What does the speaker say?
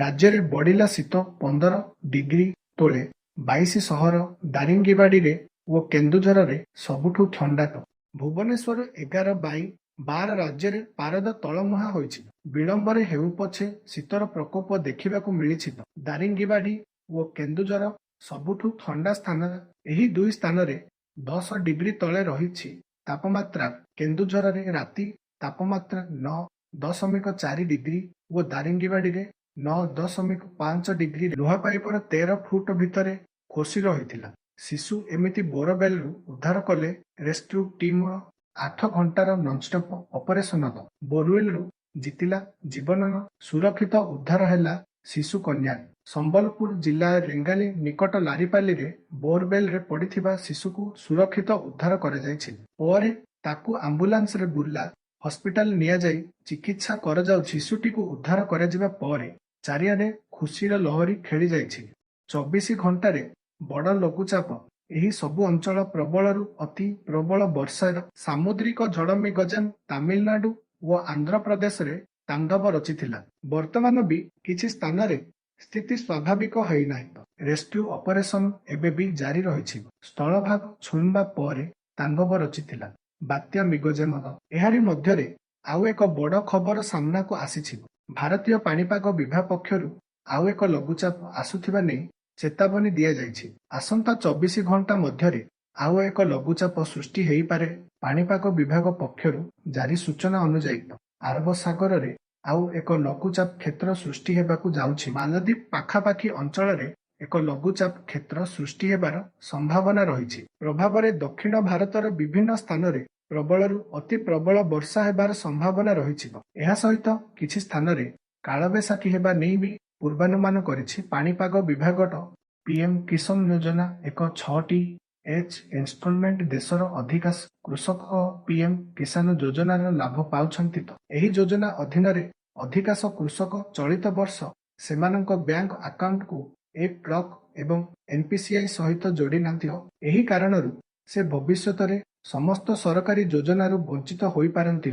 ରାଜ୍ୟରେ ବଢ଼ିଲା ଶୀତ, 15 ଡିଗ୍ରୀ ତଳେ 22 ସହର। ଦାରିଙ୍ଗିବାଡ଼ିରେ ଓ କେନ୍ଦୁଝରରେ ସବୁଠୁ ଥଣ୍ଡା। ଭୁବନେଶ୍ୱର, 11/12, ରାଜ୍ୟରେ ପାରଦ ତଳମୁହାଁ ହୋଇଛି। ବିଳମ୍ବରେ ହେଉ ପଛେ ଶୀତର ପ୍ରକୋପ ଦେଖିବାକୁ ମିଳିଛି। ଦାରିଙ୍ଗିବାଡ଼ି ଓ କେନ୍ଦୁଝର ସବୁଠୁ ଥଣ୍ଡା ସ୍ଥାନ। ଏହି ଦୁଇ ସ୍ଥାନରେ 10 ଡିଗ୍ରୀ ତଳେ ରହିଛି ତାପମାତ୍ରା। କେନ୍ଦୁଝରରେ ରାତି ତାପମାତ୍ରା 9.4 ଡିଗ୍ରୀ ଓ ଦାରିଙ୍ଗିବାଡ଼ିରେ 9.5 ଡିଗ୍ରୀ। ଲୁହା ପାଇପର 13 ଫୁଟ ଭିତରେ ଫସି ରହିଥିଲା ଶିଶୁ। ଏମିତି ବୋରୱେଲରୁ ଉଦ୍ଧାର କଲେ ରେସ୍କ୍ୟୁ ଟିମର 8 ଘଣ୍ଟାର ନନଷ୍ଟପ୍ ଅପରେସନ। ବୋରୱେଲରୁ ଜିତିଲା ଜୀବନ, ସୁରକ୍ଷିତ ଉଦ୍ଧାର ହେଲା ଶିଶୁ କନ୍ୟା। ସମ୍ବଲପୁର ଜିଲ୍ଲା ରେଙ୍ଗାଲି ନିକଟ ଲାରିପାଲିରେ ବୋରୱେଲରେ ପଡ଼ିଥିବା ଶିଶୁକୁ ସୁରକ୍ଷିତ ଉଦ୍ଧାର କରାଯାଇଛି। ପରେ ତାକୁ ଆମ୍ବୁଲାନ୍ସରେ ବୁର୍ଲା ହସ୍ପିଟାଲ ନିଆଯାଇ ଚିକିତ୍ସା କରାଯାଉଛି। ଶିଶୁଟିକୁ ଉଦ୍ଧାର କରାଯିବା ପରେ ଚାରିଆଡେ ଖୁସିର ଲହରୀ ଖେଳିଯାଇଛି। 24 ଘଣ୍ଟାରେ ବଡ଼ ଲଘୁଚାପ, ଏହି ସବୁ ଅଞ୍ଚଳ ପ୍ରବଳରୁ ଅତି ପ୍ରବଳ ବର୍ଷାର। ସାମୁଦ୍ରିକ ଝଡ଼ ମିଗଜାମ ତାମିଲନାଡୁ ଓ ଆନ୍ଧ୍ରପ୍ରଦେଶରେ ତାଣ୍ଡବ ରଚିଥିଲା। ବର୍ତ୍ତମାନ ବି କିଛି ସ୍ଥାନରେ ସ୍ଥିତି ସ୍ୱାଭାବିକ ହୋଇନାହିଁ। ରେସ୍କ୍ୟୁ ଅପରେସନ ଏବେ ବି ଜାରି ରହିଛି। ସ୍ଥଳଭାଗ ଛୁଇଁବା ପରେ ତାଣ୍ଡବ ରଚିଥିଲା ବାତ୍ୟା ମିଗଜାମ। ଏହାରି ମଧ୍ୟରେ ଆଉ ଏକ ବଡ଼ ଖବର ସାମ୍ନାକୁ ଆସିଛି। ଭାରତୀୟ ପାଣିପାଗ ବିଭାଗ ପକ୍ଷରୁ ଆଉ ଏକ ଲଘୁଚାପ ଆସୁଥିବା ନେଇ ଚେତାବନୀ ଦିଆଯାଇଛି। ଆସନ୍ତା 24 ଘଣ୍ଟା ମଧ୍ୟରେ ଆଉ ଏକ ଲଘୁଚାପ ସୃଷ୍ଟି ହୋଇପାରେ। ପାଣିପାଗ ବିଭାଗ ପକ୍ଷରୁ ଜାରି ସୂଚନା ଅନୁଯାୟୀ, ଆରବ ସାଗରରେ ଆଉ ଏକ ଲଘୁଚାପ କ୍ଷେତ୍ର ସୃଷ୍ଟି ହେବାକୁ ଯାଉଛି। ମାଲଦ୍ୱୀପ ପାଖାପାଖି ଅଞ୍ଚଳରେ ଏକ ଲଘୁଚାପ କ୍ଷେତ୍ର ସୃଷ୍ଟି ହେବାର ସମ୍ଭାବନା ରହିଛି। ପ୍ରଭାବରେ ଦକ୍ଷିଣ ଭାରତର ବିଭିନ୍ନ ସ୍ଥାନରେ ପ୍ରବଳରୁ ଅତି ପ୍ରବଳ ବର୍ଷା ହେବାର ସମ୍ଭାବନା ରହିଛି। ଏହା ସହିତ କିଛି ସ୍ଥାନରେ କାଳବୈଶାଖୀ ହେବା ନେଇ ବି ପୂର୍ବାନୁମାନ କରିଛି ପାଣିପାଗ ବିଭାଗ। ପିଏମ କିଷାନ ଯୋଜନା ଏକ ଛଅଟି ଏଚ୍ ଇନଷ୍ଟଲମେଣ୍ଟ। ଦେଶର ଅଧିକାଂଶ କୃଷକ ପିଏମ କିଷାନ ଯୋଜନାର ଲାଭ ପାଉଛନ୍ତି। ଏହି ଯୋଜନା ଅଧୀନରେ ଅଧିକାଂଶ କୃଷକ ଚଳିତ ବର୍ଷ ସେମାନଙ୍କ ବ୍ୟାଙ୍କ ଆକାଉଣ୍ଟକୁ ଏ ବ୍ଲକ ଏବଂ ଏନପିସିଆଇ ସହିତ ଯୋଡ଼ି ନାହାନ୍ତି। ଏହି କାରଣରୁ ସେ ଭବିଷ୍ୟତରେ ସମସ୍ତ ସରକାରୀ ଯୋଜନାରୁ ବଞ୍ଚିତ ହୋଇପାରନ୍ତି।